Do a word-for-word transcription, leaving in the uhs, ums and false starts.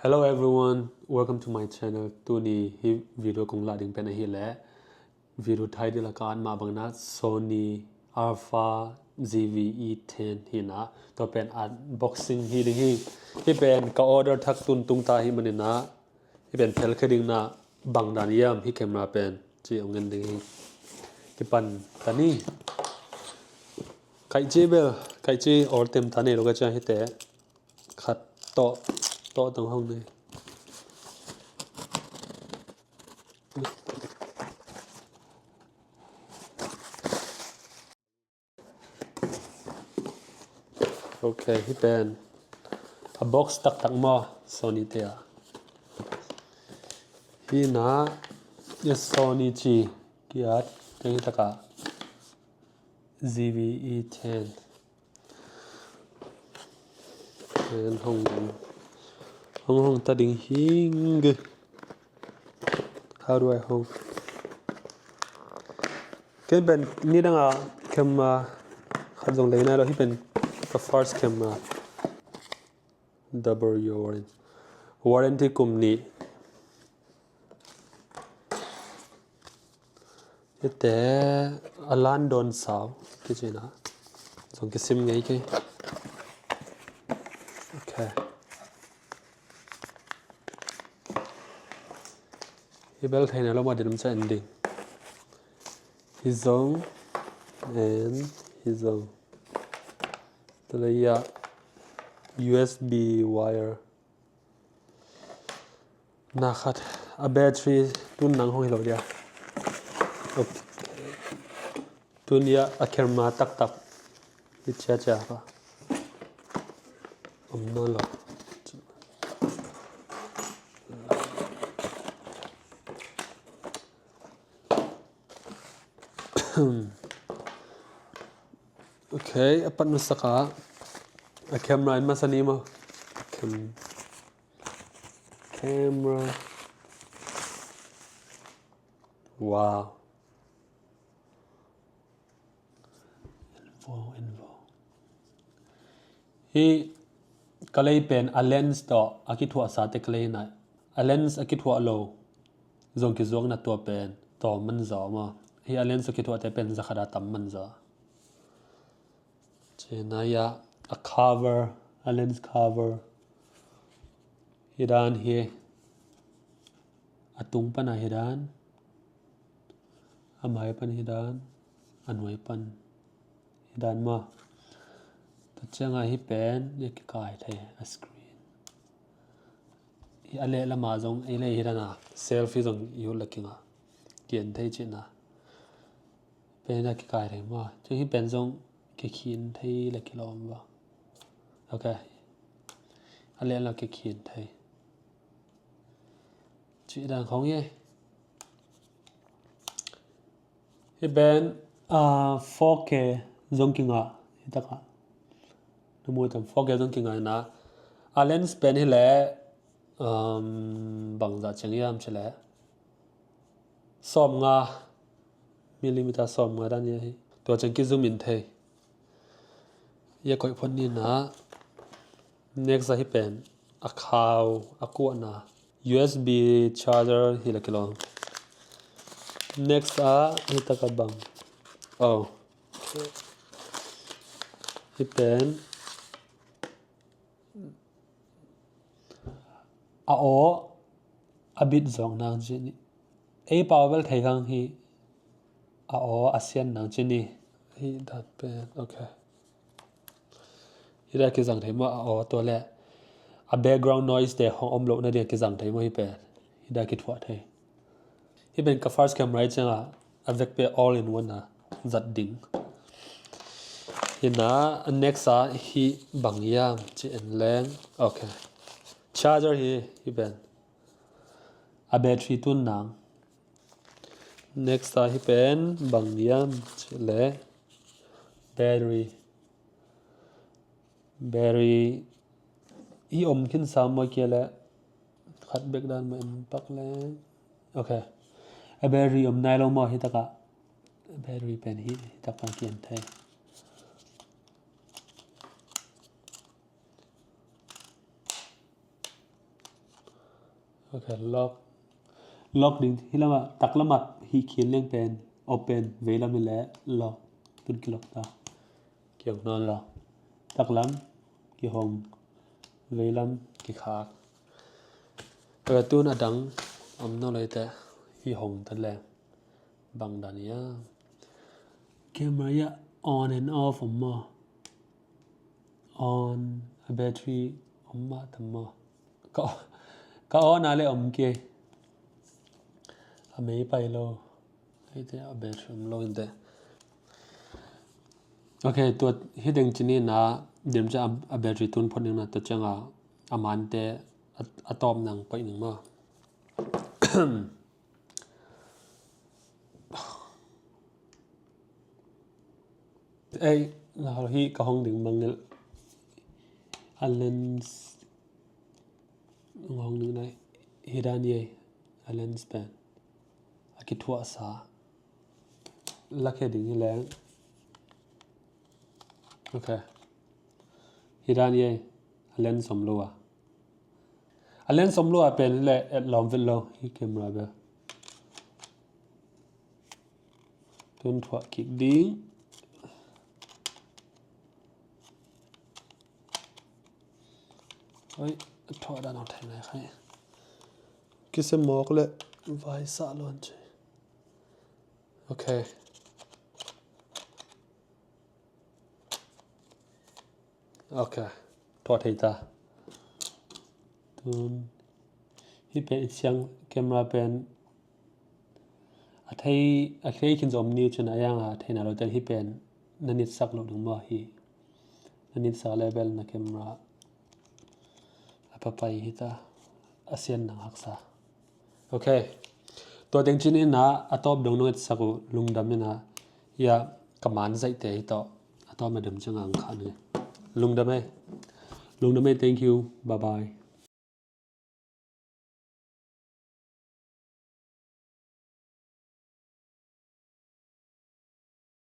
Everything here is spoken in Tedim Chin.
Hello everyone, welcome to my channel. Tuni hi video kong la ding pen ahi leh, video title a ka at mah bangin ah Sony Alpha Z V E ten hi in ah, tua pen unboxing hi ding hi. Hi pen ka order thak tun tung ta hi manin ah, hi pen phelkhia ding in ah bang dan hiam hi camera pen ci hong ngen ding hi. Kipan ta ni. Kaih ci bel, kaih ci or tem ta nei lo ka cia hi te. Khat tawh, tawh tong hong nei. Ok, hi pen a box taktak maw, Sony te ah. Hi in ah, hi Sony ci kiat, teng hi takah Z V E ten. Then hong, hong, hong ta ding hing. How do I hold? Ken pen nidang a camera khat zong lei nai lo, hi pen ka first camera. Double year warranty. Warranty kum nih. Hi te a lan dawn sau kici in ah zong kisim ngei kei. Ok. Hi bel thei na lo mah din om ca en ding. Hi zong and hi zong. Tua leh ah U S B wire. Na khat a battery tun nang hong hi lo dia. Ok. Tun ah a camera taktak hi ciacia kha om nawn lo. Ok, a pat nusak a, a camera in masa ni maw. Cam-, camera. Wow. Info, info. Hi ka lei pen a lens tawh a kithuahsa te ka lei hi in ah, a lens a kithuah lo zong kizuakna tua pen tawm man zaw maw. Hi a lens a kithuah te pen za khat a tam man zaw. Ci in ah a cover, a lens cover. Hi dan hi. A tung pan a hi dan. A mai pan hi dan. A nuai pan hi dan maw. Tua ciang a hi pen, hi a kikai thei a screen. Hi a leh lam a zong, ei leh hi dan a selfie zong i ut leh kingah. Kian thei ci in ah. Pen a kikai thei maw. Ciang hi pen zong kikhin thei leh kilawm va. Ok. A leh lam kikhin thei. Ci dan khong hi. Hi pen, ah, four K zong kingah, hi takah. Na mu tam four K zong kingah in ah. A lens pen hi leh, um, bangzah ciang hiam ci leh. Sawmnga, millimeter sawmnga dan hi a hi. Tua ciang kizoom in thei. Hi a koih phot ni in ah. Next a hi pen a khau a kuahna U S B charger hi leh kilawm. Next a hi takah bang. Oh. Hi pen a aw a bit zawk nang ci ni. Ei pau bel thei kang hi. A aw a sian nang ci ni. Hi dat pen, ok. Hi dan kizang thei maw a aw tua leh. A background noise te hong om lohna ding a kizang thei maw hi pen. Hi dan kithuah thei. Hi pen ka first camera hi ciang a, a vek pen all in one a zat ding. Hi in ah, a next a hi bang hiam ci en leng. Ok. Charger hi, hi pen. A battery tun nang. Next a hi pen bang hiam ci leh. Battery. Battery hi om khin sam maw kia leh. Khat bek dan maw en pak leng. Ok. A battery om nai lo maw hi takah. Battery pen hi, hi takah kian thei. Ok, lock. Lock ding hi lamah, taklamah hih khin leng pen open, veilam hi leh lock. Tun kilock ta. Kiong nawn lo. Taklam kihong, veilam kikhak. Ka tun a dang om nawn lo hi teh, hih hong ta leng bang dan hiam? Camera hiah on and off om maw? On, a battery om mah tam maw? Ka, ka on a leh om kei. A mei pai lo. Hih teh a battery om lo hi teh. Ok, tua hi teng ci ni na, dim ciang a, a battery tun phot ning na, tua ciang a, a mante a, a tawp nang koih ning maw? Ei, na hol hi ka hong ding mangngilh. A lens hong ding nai. Hi dan hi ei, a lens pen a kithuahsa. Lakhia ding hi leng. Ok. Hi dan hi ei, a lens om lo a. A lens om lo a pen hi leh et lawm vet lo, hih camera bel. Tun thuah kik ding. Oi, thuah dan aw thei nai khai. Kisia mawk leh vai sah lo an ci. Ok. Ok. Thuah thei ta. Tun hih pen i ciang camera pen a thei, a thei khin zom ni cun a yang a thei na lo ten hih pen na nitsak lo ding maw hi. Na nitsak leh bel na camera a papai hi ta, a sian nang haksa. Ok. Tua teng ci ni na, a tawp dong nong etsak uh, lungdam hi na. Hiah ka man zaihte hi tawh a tawp na dam ciang ang kha ni. Lungdam ei. Lungdam ei, thank you. Bye bye.